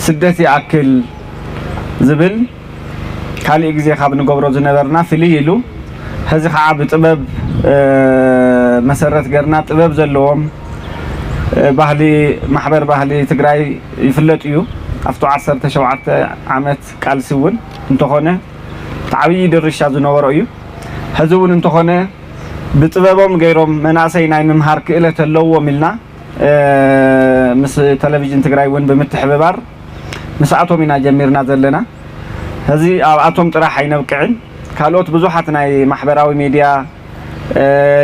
ስደት ይኣክል ዝብል ካልእ ግዜ ካብ ንገብሮ ዝነበርና ፍልይ ኢሉ፣ ሕዚ ከዓ ብጥበብ መሰረት ገርና ጥበብ ዘለዎም ባህሊ፣ ማሕበር ባህሊ ትግራይ ይፍለጥ እዩ። ኣብቲ ዓሰርተ ሸውዓተ ዓመት ቃልሲ እውን እንተኾነ እቲ ዓብዪ ድርሻ ዝነበሮ እዩ። ሕዚ እውን እንተኾነ ብጥበቦም ገይሮም መናእሰይ ናይ ምምሃር ክእለት ኣለዎም ኢልና ምስ ቴሌቪዥን ትግራይ እውን ብምትሕብባር ምስኣቶም ኢና ጀሚርና ዘለና። ሕዚ ኣብኣቶም ጥራሕ ኣይነብቅዕን። ካልኦት ብዙሓት ናይ ማሕበራዊ ሚድያ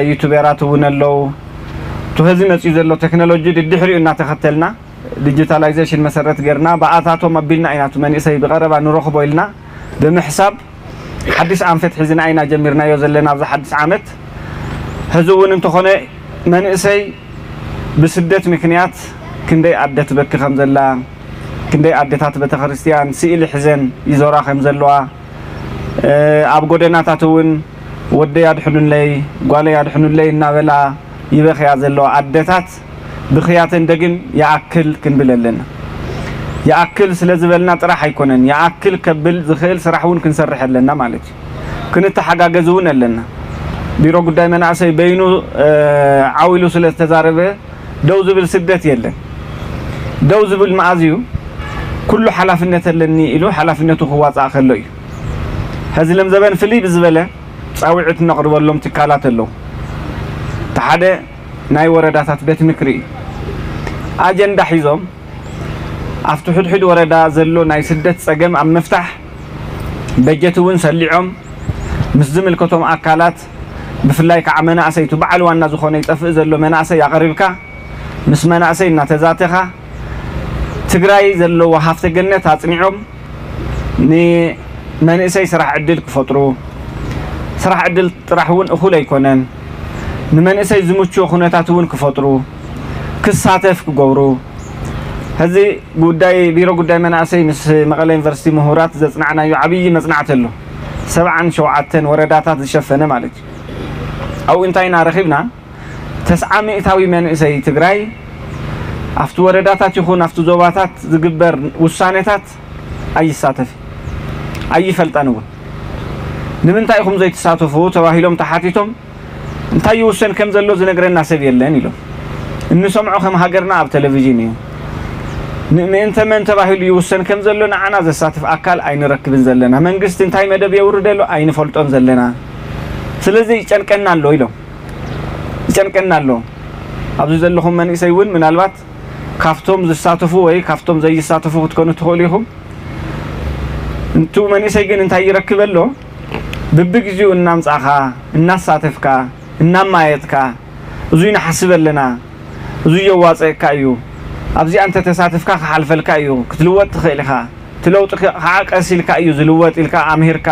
ዩቱቤራት እውን ኣለዉ። እቲ ሕዚ መፅዩ ዘሎ ቴክኖሎጂ ድድሕሪኡ እናተኸተልና ዲጂታላይዜሽን መሰረት ገርና ብኣታቶም ኣቢልና ኢና እቲ መንእሰይ ብቐረባ ንረኽቦ ኢልና ብምሕሳብ ሓድሽ ኣንፈት ሒዝና ኢና ጀሚርናዮ ዘለና ኣብዚ ሓድሽ ዓመት። ሕዚ እውን እንተኾነ መንእሰይ ብስደት ምክንያት ክንደይ ኣደ ትበኪ ከም ዘላ፣ ክንደይ ኣደታት ቤተክርስትያን ስእሊ ሒዘን ይዞራ ከም ዘለዋ፣ ኣብ ጎደናታት እውን ወደይ ኣድሕኑለይ፣ ጓለይ ኣድሕኑለይ እናበላ ይበኽያ ዘለዋ ኣደታት ብኽያተን ደግም ይኣክል ክንብል ኣለና። ይኣክል ስለ ዝበልና ጥራሕ ኣይኮነን፣ ይኣክል ከብል ዝኽእል ስራሕ እውን ክንሰርሕ ኣለና ማለት እዩ። ክንተሓጋገዝ እውን ኣለና። ቢሮ ጉዳይ መናእሰይ በይኑ ዓው ኢሉ ስለ ዝተዛረበ ደው ዝብል ስደት የለን። ደው ዝብል መኣዝ እዩ? ኩሉ ሓላፍነት ኣለኒ ኢሉ ሓላፍነቱ ክዋፃእ ከሎ እዩ። ሕዚ ለምዘበን ፍልይ ብዝበለ ፃውዒት እነቕርበሎም ትካላት ኣለዉ። እቲ ሓደ ናይ ወረዳታት ቤት ምክሪ እዩ። ኣጀንዳ ሒዞም ኣብቲ ሕድሕድ ወረዳ ዘሎ ናይ ስደት ፀገም ኣብ ምፍታሕ በጀት እውን ሰሊዖም ምስ ዝምልከቶም ኣካላት ብፍላይ ከዓ መናእሰይ እቲ በዓል ዋና ዝኾነ ይጠፍእ ዘሎ መናእሰይ ኣቕሪብካ ምስ መናእሰይ እናተዛተኻ ትግራይ ዘለዎ ሃፍተ ገነት ኣፅኒዖም ንመንእሰይ ስራሕ ዕድል ክፈጥሩ፣ ስራሕ ዕድል ጥራሕ እውን እኹል ኣይኮነን፣ ንመንእሰይ ዝምችዎ ኩነታት እውን ክፈጥሩ፣ ክሳተፍ ክገብሩ። ሕዚ ጉዳይ ቢሮ ጉዳይ መናእሰይ ምስ መቐለ ዩኒቨርሲቲ ምሁራት ዘፅናዕናዮ ዓብዪ መፅናዕቲ ኣሎ። ሰብዓን ሸውዓተን ወረዳታት ዝሸፈነ ማለት እዩ። ኣብኡ እንታይ ኢና ረኺብና? ተስዓ ሚእታዊ መንእሰይ ትግራይ ኣብቲ ወረዳታት ይኹን ኣብቲ ዞባታት ዝግበር ውሳኔታት ኣይሳተፍ ኣይፈልጠን እውን። ንምንታይ ኢኹም ዘይትሳተፉ ተባሂሎም ተሓቲቶም እንታይ ይውሰን ከም ዘሎ ዝነግረና ሰብ የለን ኢሎም። እንሰምዖ ከም ሃገርና ኣብ ቴሌቪዥን እዩ። ን- ምእንተ መን ተባሂሉ ይውሰን ከም ዘሎ ንዓና ዘሳትፍ ኣካል ኣይንረክብን ዘለና። መንግስቲ እንታይ መደብ የውርደሉ ኣይንፈልጦን ዘለና። ስለዚ ይጨንቀና ኣሎ ኢሎም። ይጨንቀና ኣሎ። ኣብዚ ዘለኹም መንእሰይ እውን ምናልባት ካብቶም ዝሳተፉ ወይ ካብቶም ዘይሳተፉ ክትኮኑ ትኽእሉ ኢኹም። እንቱ መንእሰይ ግን እንታይ ይረክብ ኣሎ? ብብግዜኡ እናምጻእኻ፣ እናሳተፍካ፣ እናማየጥካ፣ እዙይ ንሓስብ ኣለና፣ እዙይ የዋፀእካ እዩ፣ ኣብዚኣ እንተተሳትፍካ ክሓልፈልካ እዩ፣ ክትልወጥ ትኽእል ኢኻ፣ እቲ ለውጢ ከዓ ቀስ ኢልካ እዩ ዝልወጥ ኢልካ ኣምሂርካ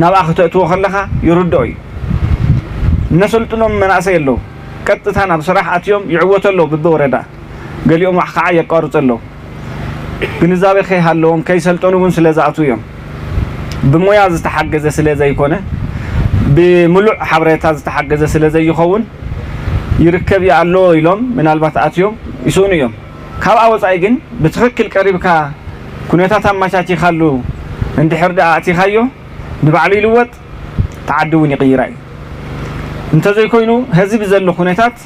ናብኣ ክተእትዎ ከለኻ ይርድኦ እዩ። እነሰልጥኖም መናእሰይ ኣለዉ፣ ቀጥታ ናብ ስራሕ ኣትዮም ይዕወቱ ኣለዉ ብብወረዳ፣ ገሊኦም ከዓ የቋርፁ ኣለዉ። ግንዛቤ ከይሃለዎም ከይሰልጠኑ እውን ስለ ዝኣትዉ እዮም። ብሞያ ዝተሓገዘ ስለ ዘይኮነ፣ ብምሉእ ሓበሬታ ዝተሓገዘ ስለ ዘይኸውን ይርከብ ይኣሎ ኢሎም ምናልባት ኣትዮም ይስእኑ እዮም። ካብኣ ወፃኢ ግን ብትኽክል ቀሪብካ ኩነታት ኣመቻቺኻሉ እንድሕር ደኣ ኣእቲኻዮ ንባዕሉ ይልወጥ፣ ተዓዲ እውን ይቕይራ እዩ። እንተዘይኮይኑ ህዝቢ ዘሎ ኩነታት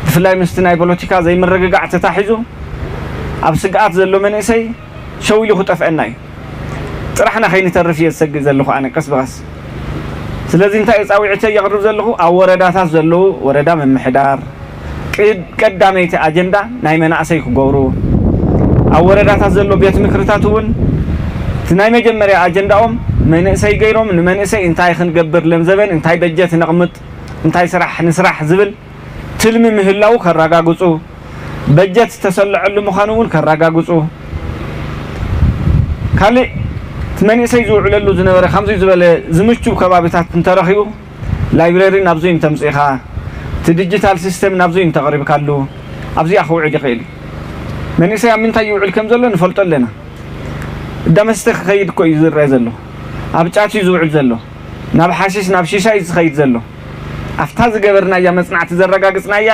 ብፍላይ ምስቲ ናይ ፖለቲካ ዘይምርግጋዕ ተታሒዙ ኣብ ስግኣት ዘሎ መንእሰይ ሸው ኢሉ ክጠፍአና እዩ። ጥራሕና ከይንተርፍ እየ ዝሰግእ ዘለኹ ኣነ ቀስ ብቐስ። ስለዚ እንታይ ፃውዒተይ የቕርብ ዘለኹ ኣብ ወረዳታት ዘለዉ ወረዳ ምምሕዳር ቀዳመይቲ ኣጀንዳ ናይ መናእሰይ ክገብሩ ኣብ ወረዳታት ዘሎ ቤት ምክርታት እውን እቲ ናይ መጀመርያ ኣጀንዳኦም መንእሰይ ገይሮም ንመንእሰይ እንታይ ክንገብር ለምዘበን እንታይ በጀት ነቕምጥ እንታይ ስራሕ ንስራሕ ዝብል ትልሚ ምህላው ከረጋግፁ በጀት ዝተሰለዐሉ ምዃኑ እውን ከረጋግፁ ካልእ እቲ መንእሰይ ዝውዕለሉ ዝነበረ ከምዚ ዝበለ ዝምቹ ከባቢታት እንተረኺቡ ላይብረሪ ናብዙይ እንተምፅእኻ እቲ ዲጂታል ሲስተም ናብዙይ እንተቕሪብካሉ ኣብዚኣ ክውዕል ይኽእል እዩ። መንእሰይ ኣብ ምንታይ ይውዕል ከም ዘሎ ንፈልጦ ኣለና። እዳ መስተ ክኸይድ እኮ እዩ ዝረአ ዘሎ። ኣብ ጫት እዩ ዝውዕል ዘሎ። ናብ ሓሽሽ ናብ ሺሻ እዩ ዝኸይድ ዘሎ። ኣብታ ዝገበርናያ መፅናዕቲ ዘረጋግፅናያ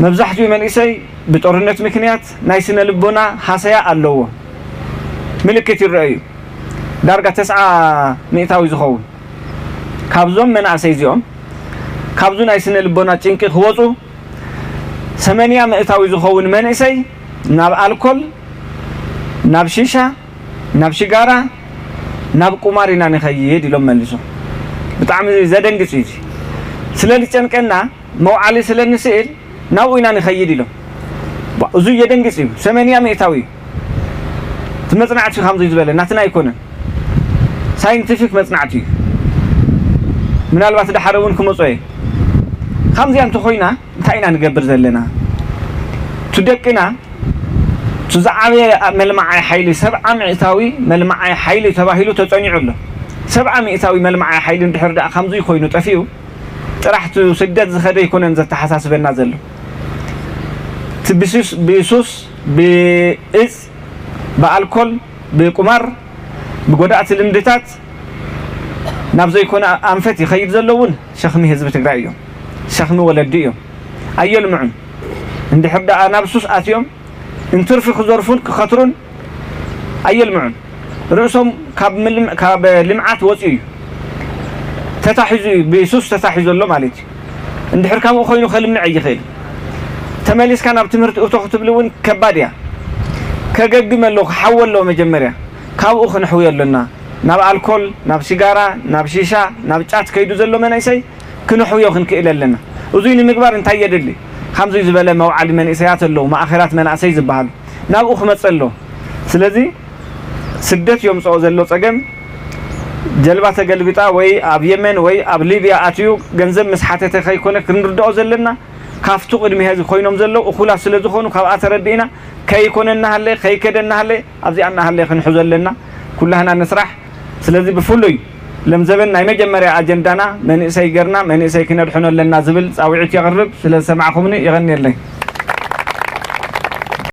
መብዛሕትኡ መንእሰይ ብጦርነት ምክንያት ናይ ስነ ልቦና ሃሰያ ኣለዎ። ምልክት ይረኣዩ። ዳርጋ ተስዓ ሚእታዊ ዝኸውን ካብዞም መናእሰይ እዚኦም ካብዙ ናይ ስነ ልቦና ጭንቂ ክወፁ ሰመንያ ምእታዊ ዝኸውን መንእሰይ ናብ ኣልኮል፣ ናብ ሺሻ፣ ናብ ሽጋራ፣ ናብ ቁማር ኢና ንኸይድ ኢሎም መልሶም። ብጣዕሚ ዘደንግፅ እዩ። ስለ ዝጨንቀና መውዓሊ ስለ ንስእል ናብኡ ኢና ንኸይድ ኢሎም። እዚ የደንግፅ እዩ። ሰመንያ ሚእታዊ እዩ። እቲ መፅናዕቲ እዩ ከምዚ ዝበለ ናትና ኣይኮነን። ሳይንቲፊክ መፅናዕቲ እዩ። ምናልባት ድሓረ እውን ክመፁ እየ። ከምዚኣ እንተኮይና እንታይ ኢና ንገብር ዘለና? እቲ ደቅና እቲ ዝዓበየ መልማዓይ ሓይሊ ሰብዓ ሚእታዊ መልማዓይ ሓይሊ ተባሂሉ ተፀኒዑ ኣሎ። ሰብዓ ሚእታዊ መልማዓይ ሓይሊ እንድሕር ደኣ ከምዚ ኮይኑ ጠፊኡ ጥራሕ እቲ ስደት ዝኸደ ኣይኮነን ዘተሓሳስበና ዘሎ። እቲ ብሱስ ብሱስ ብእፅ ብኣልኮል ብቁማር ብጎዳእቲ ልምድታት ናብ ዘይኮነ ኣንፈት ይኸይድ ዘሎ እውን ሸኽሚ ህዝቢ ትግራይ እዮም። ሸኽሚ ወለዲ እዮም። ኣየልምዑን። እንድሕር ደኣ ናብ ሱስ ኣትዮም እንትርፊ ክዘርፉን ክኸትሩን ኣየልምዑን። ርእሶም ካብ ምልም- ካብ ልምዓት ወፂኡ እዩ ተታሒዙ እዩ ብሱስ ተታሒዙ ኣሎ ማለት እዩ። እንድሕር ከምኡ ኮይኑ ከልምዕ ኣይኽእል። ተመሊስካ ናብ ትምህርቲ እቶ ክትብል እውን ከባድ እያ። ከገግም ኣለዎ ክሓዊ ኣለዎ መጀመርያ። ካብኡ ክንሕውዮ ኣለና። ናብ ኣልኮል ናብ ሽጋራ ናብ ሺሻ ናብ ጫት ከይዱ ዘሎ መናእሰይ ክንሕውዮ ክንክእል ኣለና። እዙይ ንምግባር እንታይ የድሊ? ከምዙይ ዝበለ መውዓሊ መንእሰያት ኣለዉ ማእኸላት መናእሰይ ዝበሃሉ ናብኡ ክመፀ ኣለዎ። ስለዚ ስደት የምፅኦ ዘሎ ፀገም ጀልባ ተገልቢጣ ወይ ኣብ የመን ወይ ኣብ ሊብያ ኣትዩ ገንዘብ ምስ ሓተተ ከይኮነ ክንርድኦ ዘለና ካብቱ ቅድሚ ሀዚ ኮይኖም ዘለዉ እኹላት ስለ ዝኾኑ ካብኣ ተረዲእና ከይኮነ እናሃለ ከይከደ እናሃለ ኣብዚኣ እናሃለ ክንሕዞ ኣለና። ኩላህና ንስራሕ። ስለዚ ብፍሉይ ለምዘበን ናይ መጀመርያ ኣጀንዳና መንእሰይ ገርና መንእሰይ ክነድሕኖ ኣለና ዝብል ፃውዒት የቕርብ። ስለ ዝሰማዕኹምኒ የቐንየለይ።